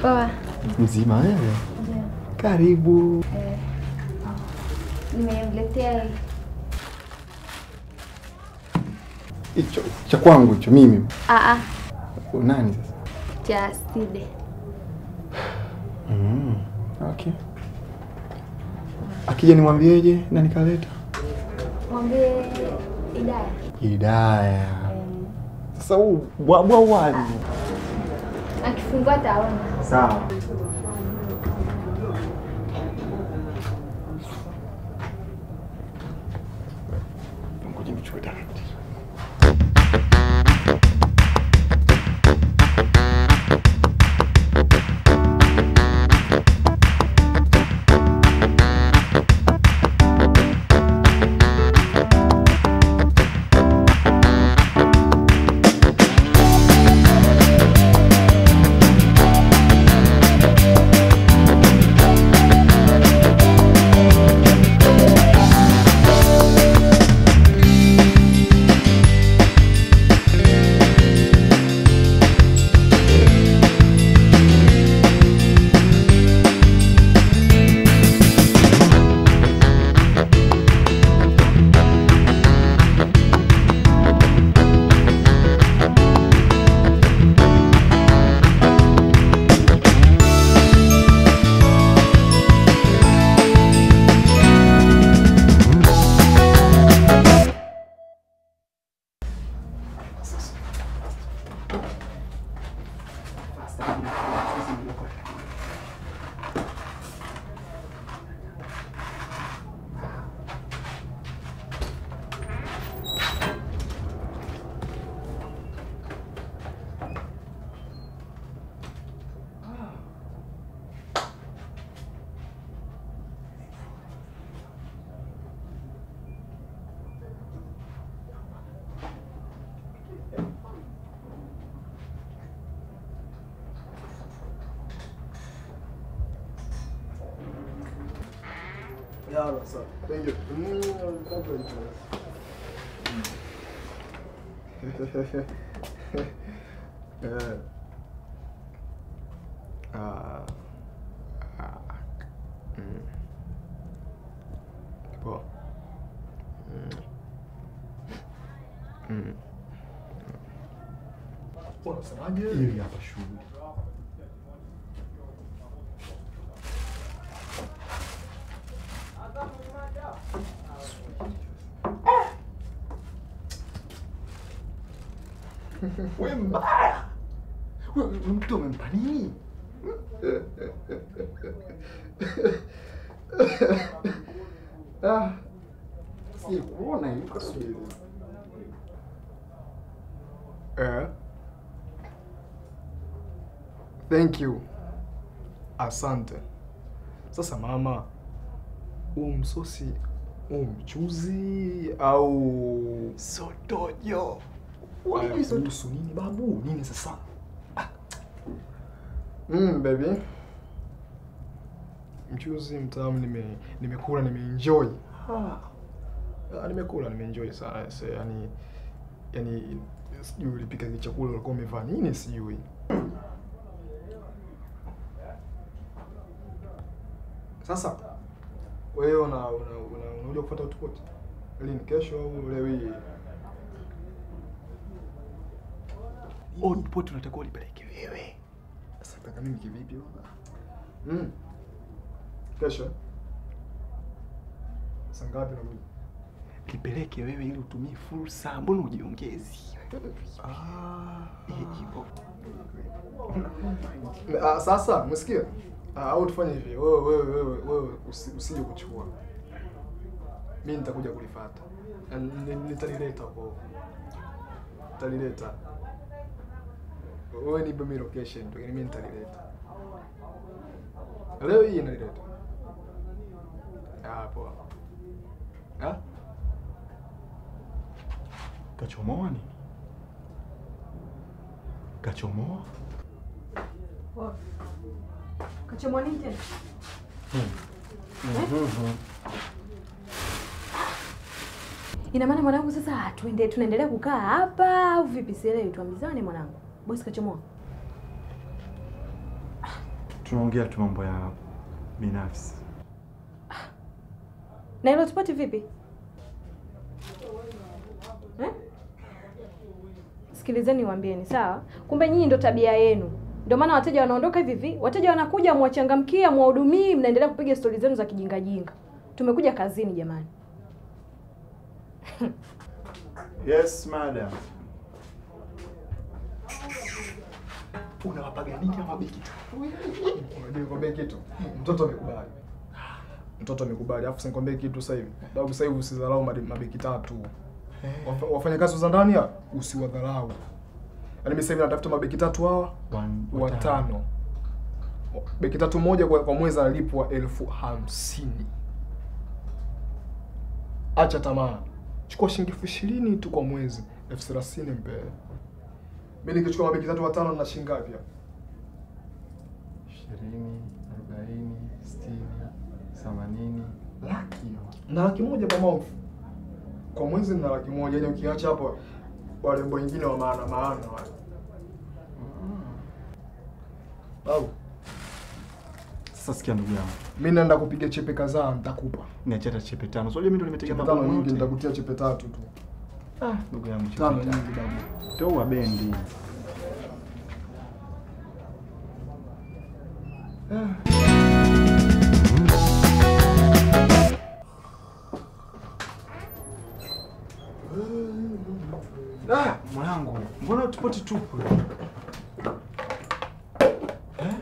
Poa. Mzima wewe? Ndio. Karibu. Nimemletea hicho cha kwangu hicho mimi. Ah ah. Nani sasa? Cha Stide. Okay. Akija nimwambieje na nikaleta? Mwambie Idaya. Idaya. Sasa huu bwabwa wani. Akifungua taona. Sawa. Ngoja nichukue taratibu. Thank you. Poa. Unasemaje? Hili hapa shughuli. Wewe mbaya. Wewe mtu umempa nini? Ah. Sikuona hiyo kasubiri. Thank you. Asante. Sasa mama, huu msosi, huu mchuzi au sotojo? Kuhusu nini babu? Nini sasa? Baby. Mchuzi mtamu, nimekula, nimeenjoy. Nimekula, nimeenjoy sana. Yaani sijui ulipika chakula ulikuwa umevaa nini sijui. Sasa wewe unakuja kufuata utupoti lini, kesho au leo hii? Output unatakiwa ulipeleke wewe. Sasa nataka mimi kivipi bwana? Kesho. Saa ngapi unarudi? Lipeleke wewe ili utumie fursa, mbona ujiongezi? Sasa umesikia? Au tufanye hivi, wewe usije kuchukua. Mimi nitakuja kulifuata. Nitalileta huko. Nitalileta. Wewe nipe mimi location, lakini mimi nitalileta. Leo hii nalileta. Poa. Kachomoa nini? Kachomoa? Poa. Kachomoa nini tena? Ina maana mwanangu sasa tunaendelea kukaa hapa au vipi? Sielewi, tuambizane mwanangu. Bosi kachomoa. Tunaongea tu mambo ya binafsi. Na hilo tupati vipi? Eh? Sikilizeni niwaambieni, sawa? Kumbe nyinyi ndo tabia yenu. Ndio maana wateja wanaondoka hivi hivi. Wateja wanakuja mwachangamkia, mwahudumii, mnaendelea kupiga stori zenu za kijinga jinga. Tumekuja kazini jamani. Yes, madam. Unawapaganiki ama beki tu? Unajua nikwambie kitu. Mtoto amekubali. Mtoto amekubali. Alafu nikwambie kitu sasa hivi. Babu sasa hivi usidharau mabeki tatu. Wafanya kazi za ndani ya usiwadharau. Yaani mimi sasa hivi natafuta mabeki tatu hawa watano. Beki tatu moja kwa mwezi analipwa 50,000. Acha tamaa. Chukua shilingi 20,000 tu kwa mwezi, 30,000 mpe. Mimi nikichukua mabeki tatu watano na shilingi ngapi hapo? 20, 40, 60, 80, laki hiyo. Na 100,000 kwa month. Kwa mwezi na 100,000, yaani ukiacha hapo warembo wengine wa maana maana wale. Babu. Sasa sikia ndugu yangu. Mimi naenda kupiga chepe kadhaa nitakupa. Niacha hata chepe 5. Sio mimi ndo nimetega mambo nyingi, nitakutia chepe 3 tu. Ah, ndugu yangu chepe 5 nyingi babu. Toa bendi. Ah, mwanangu, mbona tupoti tupu? Eh?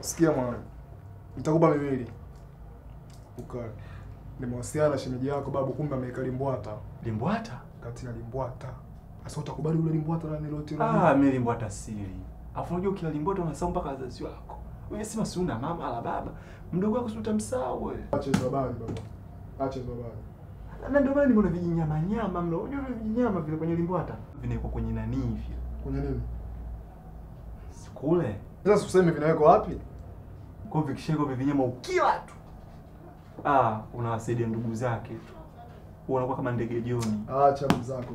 Sikia mwanangu. Nitakupa miwili. Ukali. Nimewasiliana na shemeji yako babu, kumbe ameweka limbwata. Limbwata? Kati ya limbwata. Sasa utakubali ule limbwata na niloti? Ah, mimi limbwata siri. Alafu unajua kila limbwata unasahau mpaka wazazi wako. Wewe sema si una mama ala baba. Mdogo wako si utamsahau wewe. Acha hizo habari babu. Acha hizo habari. Na ndio maana nimeona vijinyama nyama mlo. Unajua vijinyama vile kwenye limbwata vinawekwa kwenye nani hivi? Kwenye nini? Sikule. Sasa useme vinawekwa wapi? Kwa hiyo vikishawekwa vijinyama ukila tu. Ah, unawasaidia ndugu zake tu. Unakuwa kama ndege jioni. Acha mzako.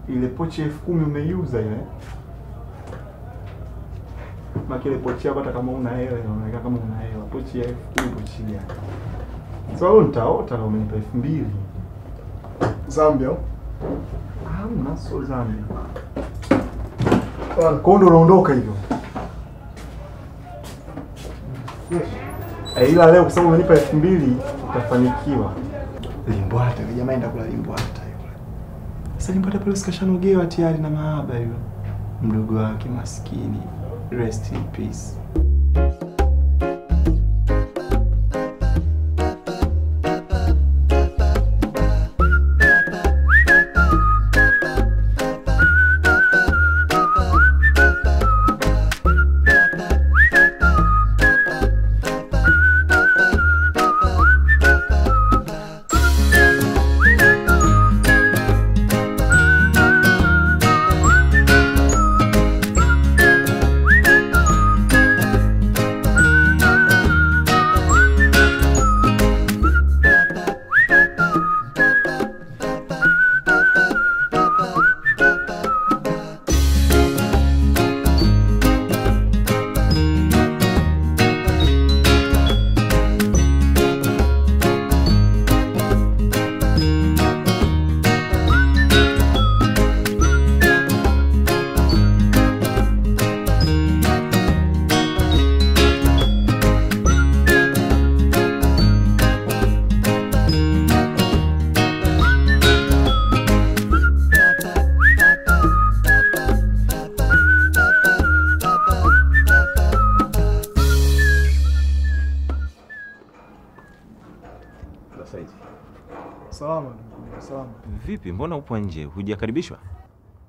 Ile pochi 10,000 umeiuza ile. Makile pochi yako hata kama una hela inaonekana kama una hela. Pochi ya 10,000 pochi gani? Sasa wewe nitaota na umenipa 2,000. Zambia? Hamna, sio Zambia. Kwa ndio unaondoka hivyo. Ila leo kwa sababu umenipa 2,000 utafanikiwa. Limbwata, yule jamaa enda kula limbwata yule. Sasa limbwata pale sikashanogewa tayari na mahaba yule. Mdogo wake maskini. Rest in peace. Salama, salama. Vipi, mbona upo nje? Hujakaribishwa?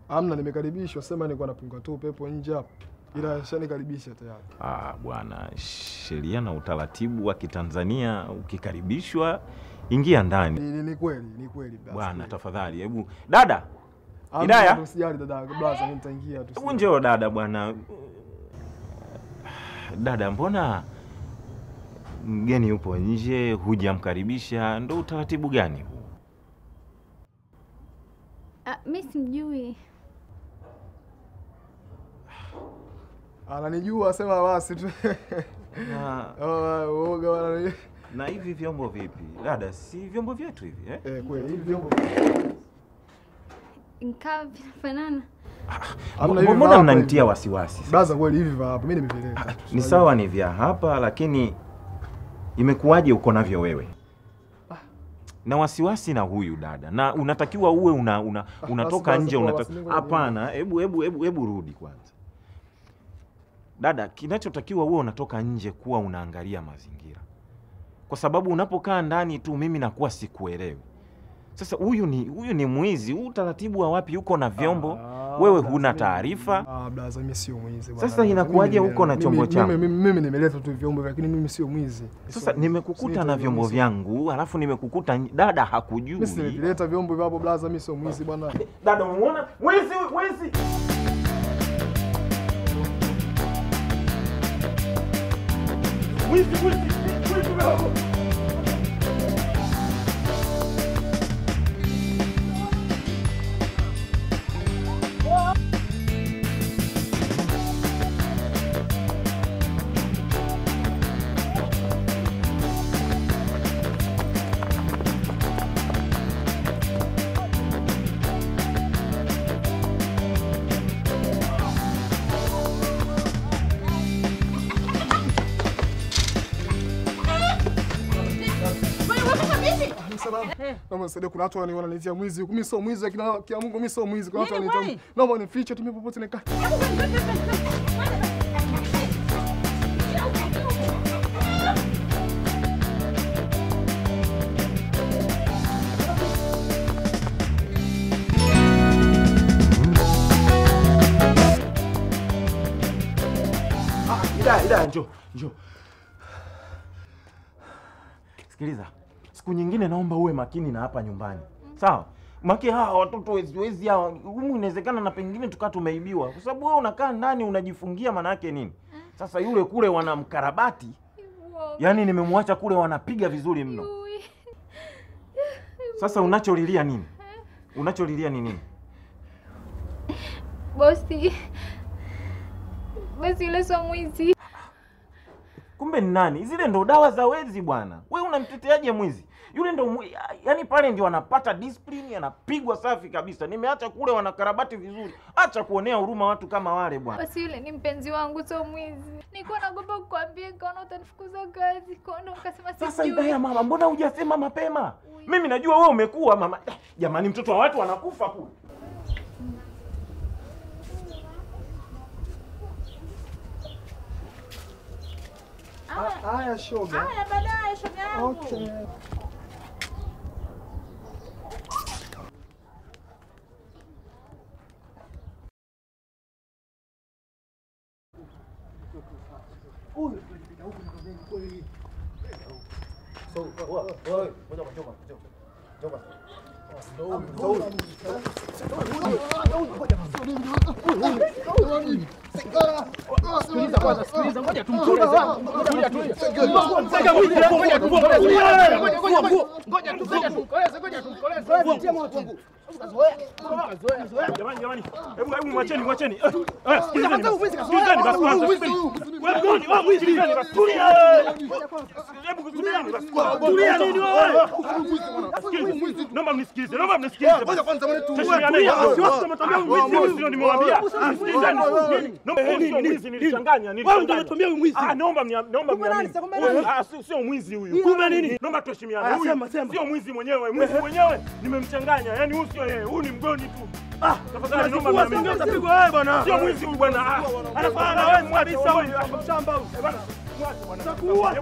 Hamna, nimekaribishwa. Sema nilikuwa napunga tu pepo nje hapo. Ila ashanikaribisha tayari. Ah, bwana, sheria na utaratibu wa Kitanzania ukikaribishwa ingia ndani. Ni kweli, ni kweli basi. Bwana, tafadhali hebu dada. Hidaya. Usijali dada, blaza mimi nitaingia tu. Hebu njoo dada bwana. Dada, mbona mgeni yupo nje hujamkaribisha? Ndio utaratibu gani huu? Mimi simjui. Ananijua, sema basi tu. Uoga bwana. Na hivi vyombo vipi? Dada, si vyombo vyetu hivi eh? Eh, kweli hivi vyombo. Ingawa vinafanana. Mbona mnanitia wasiwasi? Brother, kweli hivi vya hapa mimi nimevileta. Ni sawa ni vya hapa, lakini imekuwaje uko navyo wewe? Na wasiwasi na huyu dada. Na unatakiwa uwe unatoka nje unatakiwa. Hapana, hebu rudi kwanza. Dada, kinachotakiwa uwe unatoka nje kuwa unaangalia mazingira. Kwa sababu unapokaa ndani tu mimi nakuwa sikuelewi. Sasa huyu ni mwizi, huu utaratibu wa wapi uko na vyombo? Wewe huna taarifa. Blaza, mimi sio mwizi bwana. Sasa inakuwaje uko na chombo changu? Mimi nimeleta tu vyombo lakini mimi sio mwizi. Sasa nimekukuta na vyombo vyangu, alafu nimekukuta dada hakujui. Mimi nimeleta vyombo vyapo blaza, mimi sio mwizi bwana. Dada umeona? Mwizi, mwizi. Mwizi, mwizi, mwizi. Naomba nisaidie, kuna watu wananiletea mwizi huku. Mimi sio mwizi, lakini kia Mungu mimi sio mwizi. Kuna watu wananiletea. Naomba nifiche tu mimi popote nikaa. Ida, njoo, njoo. Sikiliza. Siku nyingine naomba uwe makini na hapa nyumbani. Sawa? Maki hawa watoto wezi hawa, humu inawezekana na pengine tukaa tumeibiwa. Kwa sababu wewe unakaa ndani unajifungia, maana yake nini? Sasa yule kule wanamkarabati. Yaani nimemwacha kule wanapiga vizuri mno. Sasa unacholilia nini? Unacholilia ni nini? Bosi. Bosi yule sio mwizi. Kumbe ni nani? Zile ndo dawa za wezi bwana. Wewe unamteteaje mwizi? Yule ndo yani pale ndio anapata discipline, anapigwa safi kabisa. Nimeacha kule wanakarabati vizuri. Acha kuonea huruma watu kama wale bwana. Basi yule ni mpenzi wangu sio mwizi. Nilikuwa naogopa kukuambia nikaona utanifukuza kazi. Kwa ndio nikasema sijui. Sasa Idaya mama, mbona hujasema mapema? Mimi najua wewe umekuwa mama. Jamani, mtoto wa watu anakufa kule. Haya shoga. Haya baadaye shoga yangu. Okay. Jamani, hebu mwacheni, mwacheni. Sikilizeni basi kwanza. Wewe sikilizeni basi. Tulia. Hebu tulia basi. Tulia nini wewe? Naomba mnisikilize, naomba mnisikilize. Ngoja kwanza wewe tu. Tulia. Mwizi ndio nimewaambia. Sikilizeni. Naomba mwizi nilichanganya. Wewe ndio unatuambia huyu mwizi. Ah, naomba mniamini. Ah, sio mwizi huyu. Kumbe nini? Naomba tuheshimiane. Huyu sio mwizi mwenyewe. Mwizi mwenyewe nimemchanganya. Yaani huyu sio yeye. Huyu ni mgoni tu. Ah, tafadhali naomba mniamini. Utapigwa wewe bwana. Sio mwizi huyu bwana. Anafanana wewe kabisa huyu. Mshamba huyu. Bwana, mwache bwana. Takuua.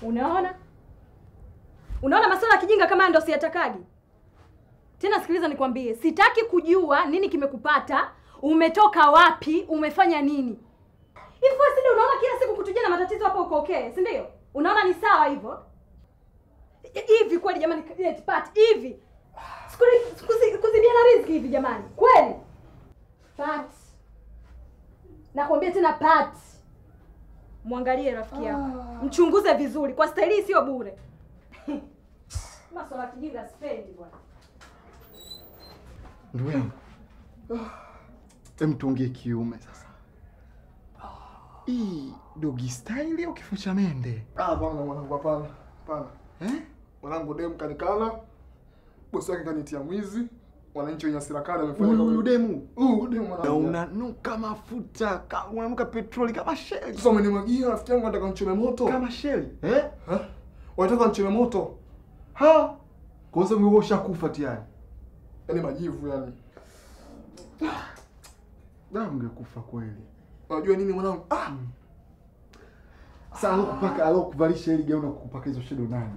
Unaona? Unaona masuala ya kijinga kama ndio siyatakagi. Tena sikiliza nikwambie, sitaki kujua nini kimekupata, umetoka wapi, umefanya nini. Hivi wewe unaona kila siku kutujia na matatizo hapo uko okay, si ndio? Unaona ni sawa hivyo? Hivi kweli jamani, Pat hivi. Kuzibiana riziki hivi jamani. Kweli? Pat. Nakwambia tena Pat. Muangalie rafiki yako. Mchunguze vizuri. Kwa staili sio bure. Masuala kijinga sipendi bwana. Ndugu yangu. Hem, tuongee kiume sasa. Hii doggy style au kifo cha mende? Ah bwana mwanangu hapana. Hapana. Eh? Mwanangu demu kanikana. Bosi wake kanitia mwizi. Wananchi wenye hasira kali wamefanya huyu demu. Huyu demu mwanangu. Na unanuka mafuta, unanuka petroli kama sheli. Sasa umenimwagia rafiki yangu anataka nichome moto. Kama sheli. Eh? Ha? Wanataka nichome moto. Ha? Kwa sababu wewe ushakufa tayari. Yaani majivu yani. Da ungekufa kweli. Unajua nini mwanangu? Ah. Sasa alokupaka alokuvalisha ile gauni na kukupaka hizo shadow nani?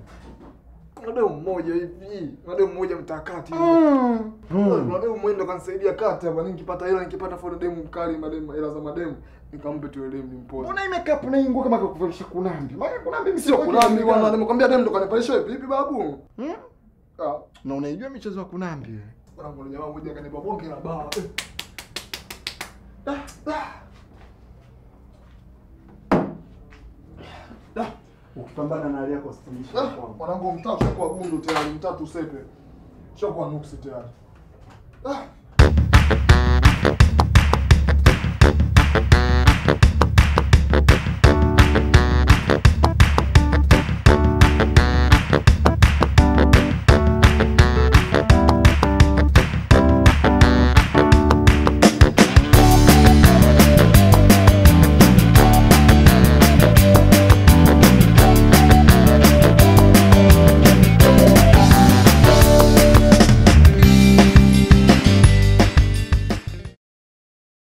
Kuna demu mmoja hivi, kuna demu mmoja mtakati hivi. Kuna demu mmoja ndo kanisaidia kati hapa, nikipata hela nikipata for demu mkali mademu hela za mademu nikampe tu ile demu nimpoze. Mbona hii makeup na hii nguo kama kakuvalisha kunambi? Maana kunambi sio kunambi bwana, nimekwambia demu ndo kanivalisha vipi babu? Ah, na unaijua michezo ya kunambi wewe? Bwana kuna jamaa mmoja akanipa bonge la baa. Ukipambana na hali yako usitingishe kwangu. Mwanangu mtaa ushakuwa gundu tayari, mtaa tusepe. Ushakuwa nuksi tayari.